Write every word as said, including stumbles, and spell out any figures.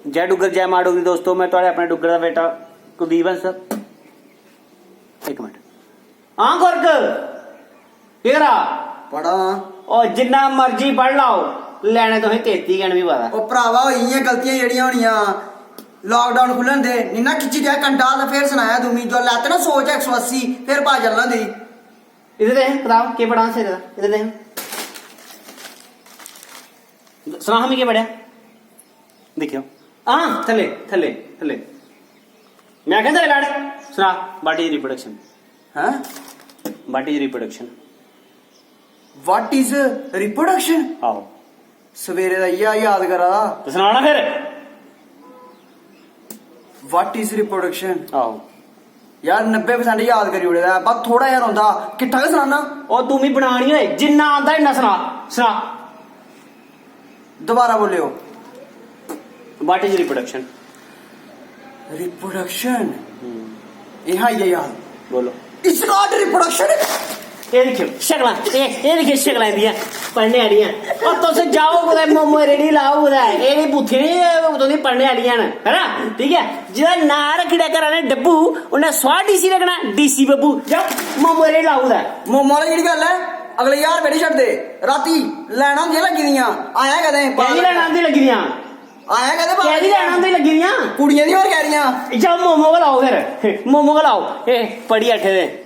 जय डुग्गर, जय मां डोगरी। दोस्तो, मैं थुआढ़े अपने डुग्गर दा बेटा कुलदीप हंस। इक मिनट। हां गुरक, केह् करा? पढ़ा। ओ, जिन्ना मर्जी पढ़ लाओ, लैने तुसें तेती गै न, मी पता। ओ भरावा, होई गेइयां गलतियां जेह्ड़ियां होनियां। Lockdown खु'ल्लन दे, निन्ना खिच्ची देआ कंडा ते फिर सनाया तूं मी। जो लैते ना सोच इक सौ अस्सी, फिर पता चलना तुगी। इधर देख कताब, केह् पढ़ा सिरे दा? इधर देख। सना हा, मी केह् पढ़ेआ? दिक्खेओ। हां, थल्ले, थल्ले, थल्ले। मैं आखेआ थल्ले बैठ। सना, what is reproduction? हैं? What is reproduction? What is reproduction? आहो। सवेरे दा इ'यै याद करा दा। ते सनाना फिर। What is reproduction? आहो। यार, नब्बे percent याद करी ओड़े दा ऐ, बस थोड़ा जेहा रौंह्दा, किट्ठा गै सनाना। ओ, तूं मी बनानी होए, जिन्ना आंदा इन्ना सना, सना। दोबारा बोलेओ। What is reproduction? Reproduction? हम्म। एह् आई गेआ याद। बोलो। It's called reproduction। एह् दिक्खेओ शकलां, एह्, एह् दिक्खेओ शकलां इंदियां, पढ़ने आह्लियां। और तुस जाओ कुतै मोमो रेड़ी लाओ कुतै, एह् निं बूथी निं, एह् तुं'दी पढ़ने आह्लियां न, है ना? ठीक ऐ, जेह्दा नांऽ रक्खी ओड़ेआ घरै आह्लें डब्बू, उन्नै स्वाद डीसी रक्खना, डीसी बब्बू। जाओ मोमो रेड़ी लाओ कुतै। मोमो आह्ली केह्ड़ी गल्ल ऐ? अगले ज्हार रपेऽ निं छड्डदे। रातीं लैनां होंदियां लग्गी दियां, आया कदें? कैह्दी लैनां होंदियां लग्गी दियां? आया कदें बाबा? कैह्दी लैनां होंदियां लग्गी दियां? कुड़ियें दी होर कह रही। जाओ मोमो गै लाओ फिर, मोमो गै लाओ। ए, पढ़ी अठे दे।